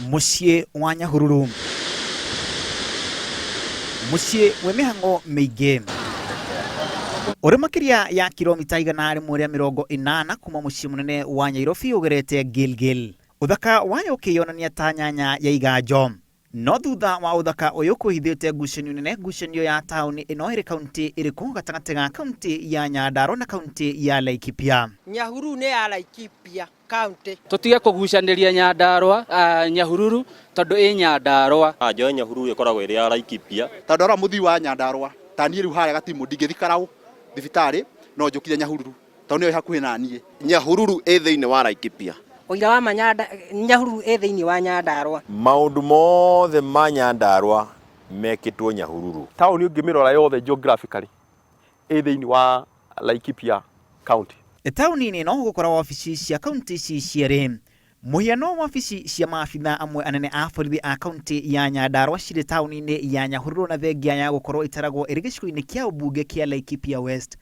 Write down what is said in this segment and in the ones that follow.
Mũciĩ wa Nyahururu, mũciĩ wĩ mĩhang'o mĩingĩ ũrĩ makĩria ya kilomita 180 kuma mũciĩ mũnene wa Nyairobi ũgerete Gilgil. Ũthaka wayo ũkĩyonania ta nyanya ya iganjo. No thutha wa ũthaka ũyũ kwĩhithĩte ngucanio nene, ngucanio ya taũni ĩno ĩrĩ kaunti ĩrĩkũ gatagatĩ ga kaunti ya Nyandarua na kaunti ya Laikipia? Nyahururu nĩ ya Laikipia County. Tũtige kũgucanĩria Nyandarua, Nyahururu tondũ ĩ Nyandarua. Njoe Nyahururu ĩkoragwo ĩrĩ ya Laikipia. Tondũ arora mũthii wa Nyandarua ta niĩ rĩu harĩa Gatimũ ndingĩthiĩ Karau thibitarĩ no njũkire Nyahururu tondũ nĩyo ĩ hakuhĩ na niĩ. Nyahururu ĩ thĩinĩ wa Laikipia. Ũira wa ma Nyahururu ĩ thĩinĩ wa Nyandarua. Maũndũ mothe ma Nyandarua mekĩtwo Nyahururu. Taũni ũngĩmĩrora yothe geographically ĩ thĩinĩ wa Laikipia County. Taũni-inĩ ĩno gũkora wabici cia kaunti ici cierĩ. Mũhiano wabici cia maabitha amwe anene a borithi a kaunti ya Nyandarua cirĩ taũni-inĩ ya Nyahururu na thengia ya gũkorwo itaragwo ĩrĩ gĩcigo-inĩ kĩa ũmbunge kĩa Laikipia West.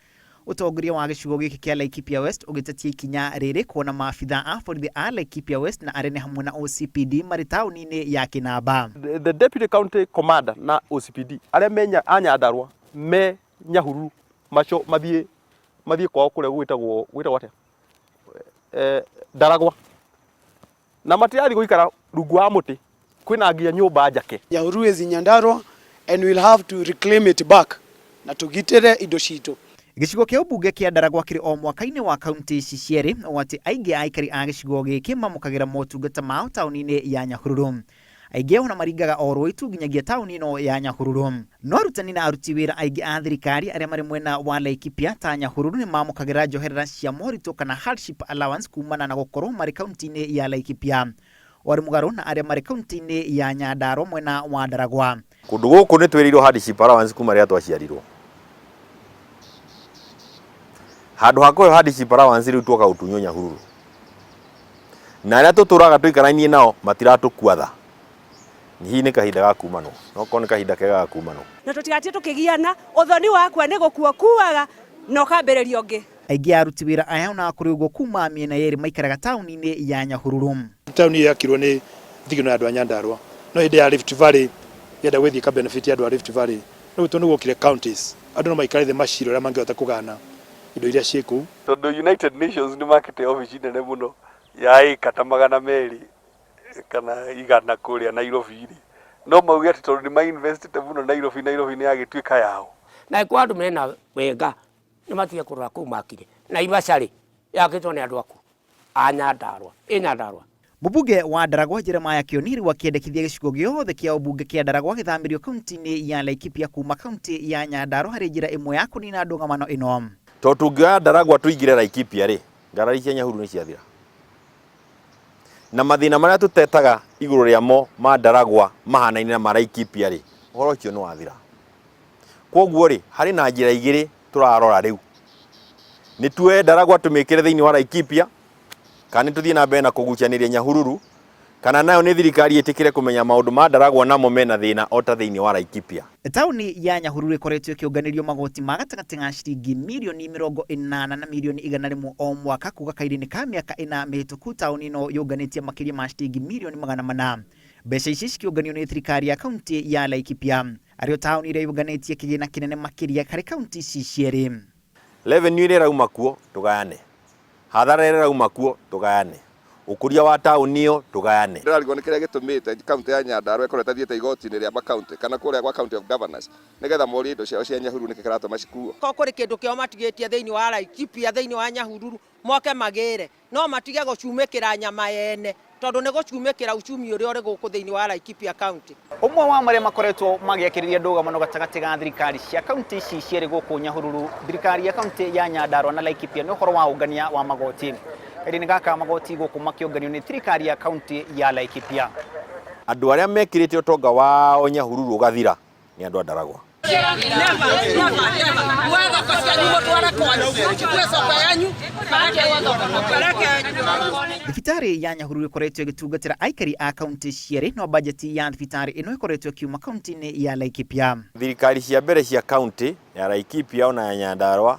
Ũtongoria wa gĩcigo gĩkĩ kĩa Laikipia West ũgĩtetia ikinya rĩrĩ kuona maabitha a borithi a Laikipia West na arĩa nĩ hamwe na OCPD marĩ taũni-inĩ ya Kĩnamba. The Deputy County Commander na OCPD arĩa me a Nyandarua me Nyahururu maco mathiĩ mathiĩ kwao kũrĩa gwĩtagwo gwĩtagwo atĩa eh, Ndaragwa na matirathiĩ gũikara rungu wa mũtĩ kwĩna nginya nyũmba njake. Nyahururu is in Nyandarua and we'll have to reclaim it back na tũgitĩre indo citũ. Gĩcigo kĩa ũmbunge kĩa Ndaragwa kĩrĩ o mwaka-inĩ wa kaunti ici cierĩ ũũ atĩ aingĩ a aikari a gĩcigo gĩkĩ mamũkagĩra motungata mao taũni-inĩ ya Nyahururu. Aingĩ ao na maringaga o rũĩ tu nginyagia taũni ĩno ya Nyahururu. No arutani na aruti wĩra aingĩ a thirikari arĩa marĩ mwena wa Laikipia ta Nyahururu nĩ mamũkagĩra njoherera cia moritũ kana hardship allowance kumana na gũkorwo marĩ kaunti-inĩ ya Laikipia. Warĩ mũgarũ na arĩa marĩ kaunti-inĩ ya Nyandarua mwena wa Ndaragwa. Kũndũ gũkũ nĩ twĩrĩirwo hardship allowance kuma rĩrĩa twaciarirwo. Handũ ha kũheo hardship allowance rĩu tuoka gũtunywo Nyahururu. Na arĩa tũtũraga tũikarainie nao matiratũkua tha. Hihi nĩ kahinda ga kumanwo? No korwo nĩ kahinda kega ga kumanwo. Na tũtigatige tũkĩgiana, ũthoni wakua nĩ gũkua ũkuaga na ũkambĩrĩria ũngĩ. Aingĩ a aruti wĩra aya ona kũrĩ ũguo kuma mĩena yerĩ maikaraga taũni-inĩ ya Nyahururu. Taũni ĩyo yakirwo nĩ thigino ya andũ a Nyandarua no hĩndĩ ya Rift Valley yenda gũgĩthiĩ ĩka benefit andũ a Rift Valley. Rĩu tondũ nĩ guokire counties andũ no maikare thĩ macire ũrĩa mangĩhota kũgayana indo iria ciĩ kũu. Tondũ United Nations nĩ makĩte obici nene mũno ya ĩka ta 200 kana 100 kũrĩa Nairobi rĩ, no mauge atĩ tondũ nĩ ma invest ĩte mũno Nairobi, Nairobi nĩ yagĩtuĩka yao. Na angĩkorwo andũ mena wenga nĩ matige kũrora kũu makire. Naivasha rĩ, yakĩtwo nĩ andũ aku a Nyandarua, ĩ Nyandarua. Mũbunge wa Ndaragwa Jeremiah Kĩoni rĩu akĩendekithia gĩcigo gĩothe kĩa ũmbunge kĩa Ndaragwa gĩthamĩrio kaunti-inĩ ya Laikipia kuma kaunti ya Nyandarua harĩ njĩra ĩmwe ya kũnina ndũgamano ĩno. Tondũ tũngĩoya Ndaragwa tũingĩre Laikipia rĩ, ngarari cia Nyahururu nĩ ciathira. Na mathĩna marĩa tũtetaga igũrũ rĩamo ma Ndaragwa mahanaine na ma Laikipia rĩ, ũhoro ũcio nĩ wathira. Kwoguo rĩ, harĩ na njĩra igĩrĩ tũrarora rĩu. Nĩ tuoye Ndaragwa tũmĩkĩre thĩinĩ wa Laikipia, kana nĩ tũthiĩ na mbere na kũgucanĩria Nyahururu, kana nayo nĩ thirikari ĩtĩkĩre kũmenya maũndũ ma Ndaragwa namo mena thĩna o ta thĩinĩ wa Laikipia. Taũni ya Nyahururu ĩkoretwo ĩkĩũnganĩrio magoti ma gatagatĩ ga ciringi mirioni 80 na mirioni 100 o mwaka kuga kahinda-inĩ ka mĩaka ĩna mĩhĩtũku taũni ĩno yũnganĩtie makĩria ma ciringi mirioni 400. Mbeca ici cikĩũnganio nĩ thirikari ya kauntĩ ya Laikipia arĩo taũni ĩrĩa yũnganĩtie kĩgĩna kĩnene makĩria harĩ kauntĩ ici cierĩ. Revenue ĩrĩa ĩrauma kuo tũgayane, hathara ĩrĩa ĩrauma kuo tũgayane, ũkũria wa taũni ĩyo tũgayane. Ndĩrarigwo nĩ kĩrĩa gĩtũmĩte kaũntĩ ya Nyandarua ĩkorwo ĩtathiĩte igoti-inĩ rĩa makaũntĩ kana kũrĩa gwa County of Governors nĩgetha morie indo ciao cia Nyahururu nĩkĩ kĩratũma cikuo. Korwo kũrĩ kĩndũ kĩao matigĩtie thĩinĩ wa Laikipia, thĩinĩ wa Nyahururu, moke magĩre. No matige gũcumĩkĩra nyama yene tondũ nĩ gũcumĩkĩra uchumi ũrĩa ũrĩ gũkũ thĩinĩ wa Laikipia County. Ũmwe wa marĩa makoretwo magĩakĩrĩria ndũgamano gatagatĩ ga thirikari cia kaunti ici cierĩ gũkũ Nyahururu, thirikari ya kaunti ya Nyandarua na Laikipia nĩ ũhoro wa ũngania wa magoti. Kahinda-inĩ gaka magoti gũkũ makĩũnganio nĩ thirikari ya kaunti ya Laikipia. Andũ arĩa mekĩrĩte ũtonga wao Nyahururu ũgathira nĩ andũ a Ndaragwa. Thibitarĩ ya Nyahururu ĩkoretwo ĩgĩtungatĩra aikari a kaunti cierĩ no bajeti ya thibitarĩ ĩno ĩkoretwo ĩkiuma kaunti-inĩ ya Laikipia. Thirikari cia mbere cia kaunti ya Laikipia ona ya Nyandarua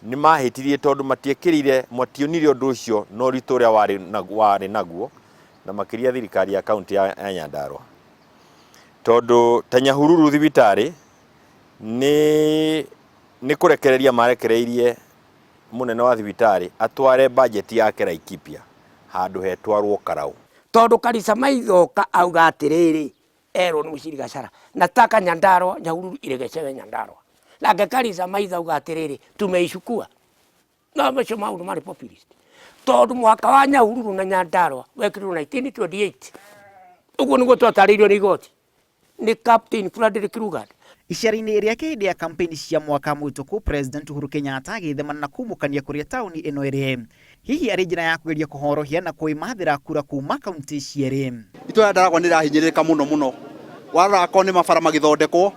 nĩ mahĩtirie tondũ matiekĩrĩire mationire ũndũ ũcio na ũritũ ũrĩa warĩ naguo. Na makĩria thirikari ya kaunti ya Nyandarua, tondũ ta Nyahururu thibitarĩ nĩ kũrekereria marekereirie mũnene wa thibitarĩ atware bajeti yake Laikipia handũ hetwarwo Karau. Tondũ Karisa Maithoka auga atĩrĩrĩ, erwo nĩ Mũciri Gachara, nataka Nyandarua, Nyahururu iregeshewe Nyandarua. Nake Karisa Maitho auga atĩrĩrĩ, tumeichukua. No macio maũndũ marĩ populist, tondũ mũhaka wa Nyahururu na Nyandarua wekĩrirwo 1928. Ũguo nĩguo twatarĩirio nĩ igoti nĩ Captain Frederick Lugard. Icera-inĩ rĩake hĩndĩ ya kampeni cia mwaka mũhĩtũku, President Uhuru Kenyatta agĩthemana na kumũkania kũrĩa taũni ĩno ĩrĩ, hihi arĩ njĩra ya kũgeria kũhorohia na kwĩmathĩra kura kuma kaunti cierĩ. Itũra rĩa Ndaragwa nĩ rĩrahinyĩrĩrĩka mũno mũno. Warora akorwo nĩ mabara magĩthondekwo,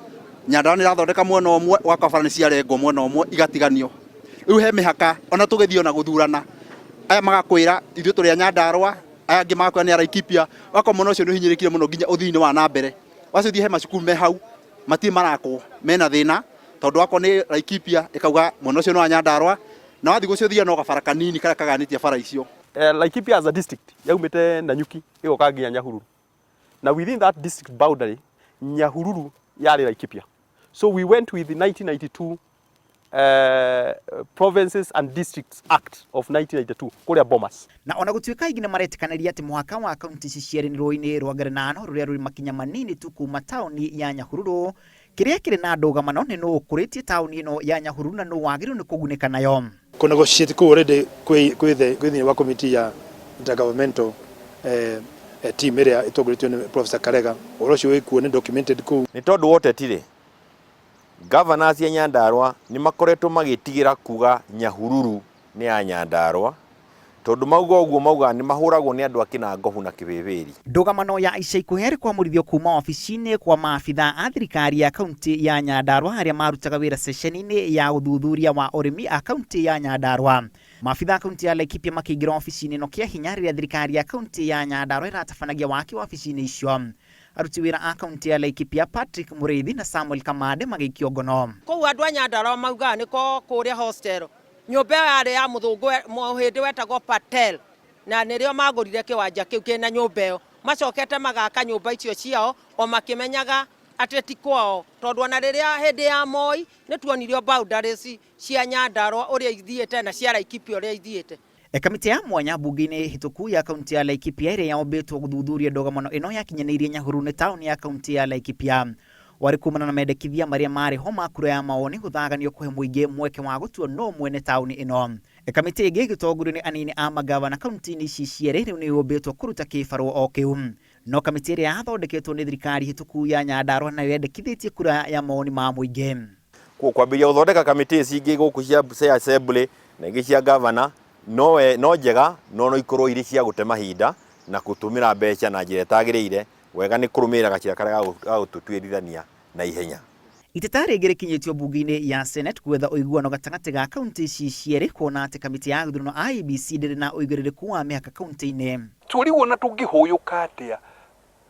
Nyandarua nĩ ĩrathondeka mwena ũmwe, ũgakora bara nĩ ciarengwo mwena ũmwe igatiganio. Rĩu he mĩhaka ona tũgĩthiĩ ona gũthurana, aya magakwĩra ithuĩ tũrĩ a Nyandarua, aya angĩ magakwĩra nĩ a Laikipia, ũgakora mwena ũcio nĩ ũhinyĩrĩrĩkire mũno nginya ũthii-inĩ wa na mbere. Wacoka ũthiĩ he macukuru me hau matirĩ marakwo, mena thĩna tondũ akorwo nĩ Laikipia ĩkauga mwena ũcio nĩ wa Nyandarua, na wathiĩ gũcũthia no gabara kanini karĩa kagayanĩtie bara icio. Laikipia as a district yaumĩte Nanyuki ĩgoka nginya Nyahururu, na within that district boundary Nyahururu yarĩ Laikipia, so we went with the 1992 Provinces and Districts Act of 1992 kũrĩa Bomas. Na ona gũtuĩka aingĩ nĩ maretĩkanĩria atĩ mũhaka wa kaunti ici cierĩ nĩ rũĩ-inĩ rwa Ngerenano rũrĩa rũrĩ makinya manini tu kuma taũni ya Nyahururu, kĩrĩa kĩrĩ na ndũgamano nĩ nũ ũkũrĩtie taũni ĩno ya Nyahururu na nũ wagĩrĩirwo nĩ kũgunĩka nayo. Kũ negotiate kũu already kwĩ thĩinĩ wa committee ya intergovernmental team ĩrĩa ĩtongoretio nĩ Professor Karega. Ũhoro ũcio wĩkuo, nĩ documented kũu. Nĩ tondũ wa ũteti-rĩ, governors a Nyandarua nĩ makoretwo magĩtigĩra kuga Nyahururu nĩ ya Nyandarua, tondũ mauga ũguo maugaga nĩ mahũragwo nĩ andũ a Kĩnangobu na Kĩbĩbĩri. Ndũgamano ya ica ikuhĩ harĩ kwamũrithio kuma wabici-inĩ kwa maabithaa a thirikari ya kaunti ya Nyandarua arĩa marutaga wĩra ceceni-inĩ ya ũthuthuria wa ũrĩmi a kaunti ya Nyandarua. Maabithaa a kaunti ya Laikipia makĩingĩra wabici-inĩ ĩno kĩa hinya rĩrĩa thirikari ya kaunti ya Nyandarua ĩratabanagia waki wabici-inĩ icio. Aruti wĩra a kaunti ya Laikipia Patrick Mũrĩithi na Samuel Kamande magĩikio ngono. Kũu andũ a Nyandarua maugaga nĩko kũrĩa hostel. Nyũmba ĩyo yarĩ ya mũthũngũ mũhĩndĩ wetagwo Patel, na nĩrĩo magũrire kĩwanja kĩu kĩna nyũmba ĩyo. Macokete magaka nyũmba icio ciao o makĩmenyaga atĩ ti kwao, tondũ ona rĩrĩa hĩndĩ ya Moi nĩ tuonirio boundaries cia Nyandarua ũrĩa ithiĩte na cia Laikipia ũrĩa ithiĩte. Kamĩtĩ ya mwanya mbunge-inĩ hĩtũku ya kaunti ya Laikipia ĩrĩa yombĩtwo gũthuthuria ndũgamano ĩno yakinyanĩirie Nyahururu nĩ taũni ya kaunti ya Laikipia. Warĩ kumana na mendekithia marĩa marĩ ho ma kura ya mawoni gũthaganio kũhe mũingĩ mweke wa gũtua nũ mwene taũni ĩno. Kamĩtĩ ĩngĩ ĩgĩtongorio nĩ anini a magavana kaunti-inĩ ici cierĩ rĩu nĩ yũmbĩtwo kũruta kĩbarũa o kĩu. No kamĩtĩ ĩrĩa yathondeketwo nĩ thirikari hĩtũku ya Nyandarua nayo yendekithĩtie kura ya mawoni ma mũingĩ. Kuo kwambĩrĩria gũthondeka kamĩtĩ ici ingĩ gũkũ cia assembly na ingĩ cia governor no njega, no no ikorwo irĩ cia gũte mahinda na gũtũmĩra mbeca na njĩra ĩtagĩrĩire. Wega nĩ kũrũmĩrĩra gacĩra karĩa ga gũtũtuĩrithania na ihenya. Iteta rĩngĩ rĩkinyĩtio mbunge-inĩ ya Senate gwetha ũiguano gatagatĩ ga kaunti ici cierĩ, kuona atĩ kamĩtĩ ya gĩthurano IEBC ndĩrĩ na ũigĩrĩrĩku wa mĩhaka kaunti-inĩ. Tũrigwo na tũngĩhũyũka atĩa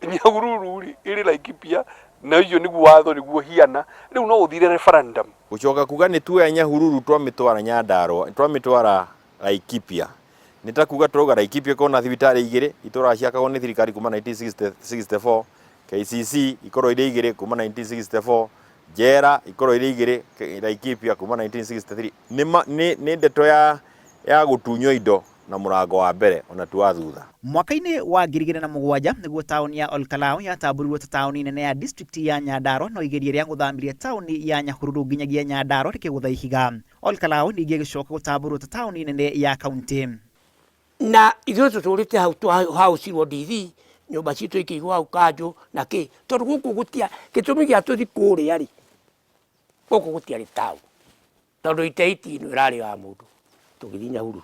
Nyahururu rĩ ĩrĩ Laikipia, na ũcio nĩguo watho nĩguo hiana rĩu no ũthire referendum. Gũcoka kuga nĩ tuoya Nyahururu twamĩtwara Nyandarua, twamĩtwara Laikipia, nĩ ta kuga tũrauga Laikipia ĩkorwo na thibitarĩ igĩrĩ itũraga ciakagwo nĩ thirikari kuma 1964, KCC ikorwo irĩ igĩrĩ kuma 1964, njera ikorwo irĩ igĩrĩ Laikipia kuma 1963. Nĩ ndeto ya gũtunywo indo na mũrango wa mbere ona ti wa thutha. Mwaka-inĩ wa 2007 nĩguo taũni ya Olkalau yatambũrirwo ta taũni nene ya district ya Nyandarua, no igeria rĩa gũthamiria taũni ya Nyahururu nginyagia Nyandarua rĩkĩgũtha ihiga. Olkalau ningĩ ĩgĩcoka gũtambũrwo ta taũni nene ya kaunti. Na ithuĩ tũtũrĩte hau twahaũcirwo ndithi, nyũmba citũ ikĩigwo hau kanjũ na kĩ, tondũ gũkũ gũtia gĩtũmi gĩa tũthi kũrĩa rĩ, gũkũ gũtiarĩ taũni, tondũ iteiti ĩno ĩrarĩ ya mũndũ. Tũgĩthiĩ Nyahururu,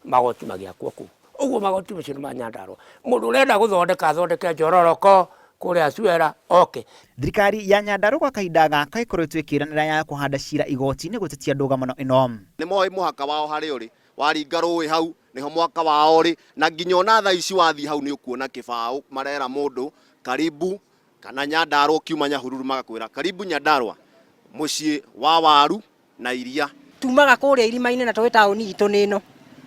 magoti magĩakwo kũu. Ũguo magoti macio nĩ ma Nyandarua. Mũndũ ũrenda gũthondeka athondeke njororoko kũrĩa Suera oke. Thirikari ya Nyandarua gwa kahinda gaka ĩkoretwo ĩkĩranĩra ya kũhanda cira igoti-inĩ gũtetia ndũgamano ĩno. Nĩ moĩ mũhaka wao harĩa ũrĩ, waringa rũĩ hau nĩho mwaka wao ũrĩ, na nginya ona thaa ici wathiĩ hau nĩ ũkuona kĩbaũ marera mũndũ karibu kana Nyandarua, ũkiuma Nyahururu magakwĩra karibu Nyandarua, mũciĩ wa waru na iria. Tumaga kũrĩa irima-inĩ na tũĩ taũni itũ nĩ ĩno,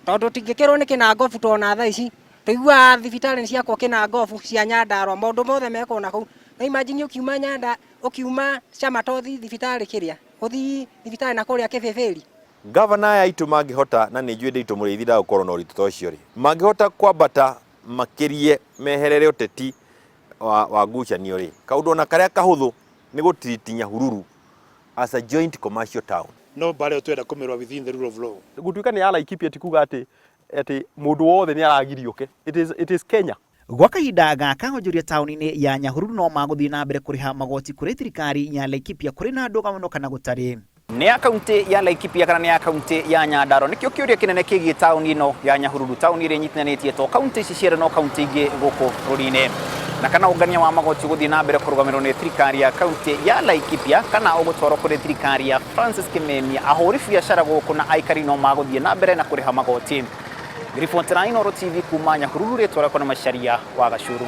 tondũ tũtingĩkĩrwo nĩ kĩnangobu tona thaa ici. Tũiguaga thibitarĩ nĩ ciakwo Kĩnangobu cia Nyandarũa, maũndũ mothe mekwo na kũu. No imagine ũkiuma Nyanda, ũkiuma Chama ũthiĩ thibitarĩ kĩrĩa, ũthiĩ thibitarĩ na kũrĩa Kĩbĩbĩri. Gavana aya aitũ mangĩhota, na nĩ njũĩ Nditũ Mũrĩithi ndagũkorwo na ũritũ ta ũcio rĩ, mangĩhota kwambata makĩrie meherere ũteti wa, wa ngucanio rĩ, kaũndũ ona karĩa kahũthũ nĩ gũ-treat Nyahururu as a joint commercial town. No mbara ĩyo twenda kũmĩrũa within the rule of law. Gũtuĩka nĩ ya Laikipia ti kuga atĩ atĩ mũndũ wothe nĩ aragirio oke. It is, it is Kenya. Gwa kahinda gaka onjoria taũni-inĩ ya Nyahururu no magũthiĩ na mbere kũrĩha magoti kũrĩ thirikari ya Laikipia kũrĩ na ndũgamano kana gũtarĩ. Nĩ ya kauntĩ ya Laikipia kana nĩ ya kauntĩ ya Nyandarua? Nĩkĩo kĩũria kĩnene kĩgiĩ taũni ĩno ya Nyahururu, taũni ĩrĩa ĩnyitithanĩtie to kauntĩ ici cierĩ no kauntĩ ingĩ gũkũ bũrũri-inĩ. Na kana ũngania wa magoti ũgũthiĩ na mbere kũrũgamĩrĩrwo nĩ thirikari ya kauntĩ ya Laikipia kana ũgũtwarwo kũrĩ thirikari ya Francis Kimemia, ahũri biacara gũkũ na aikari no magũthiĩ na mbere na kũrĩha magoti. Ngĩribotera Inooro TV kuma Nyahururu, rĩtwa rĩakwa nĩ Macharia wa Gacuru.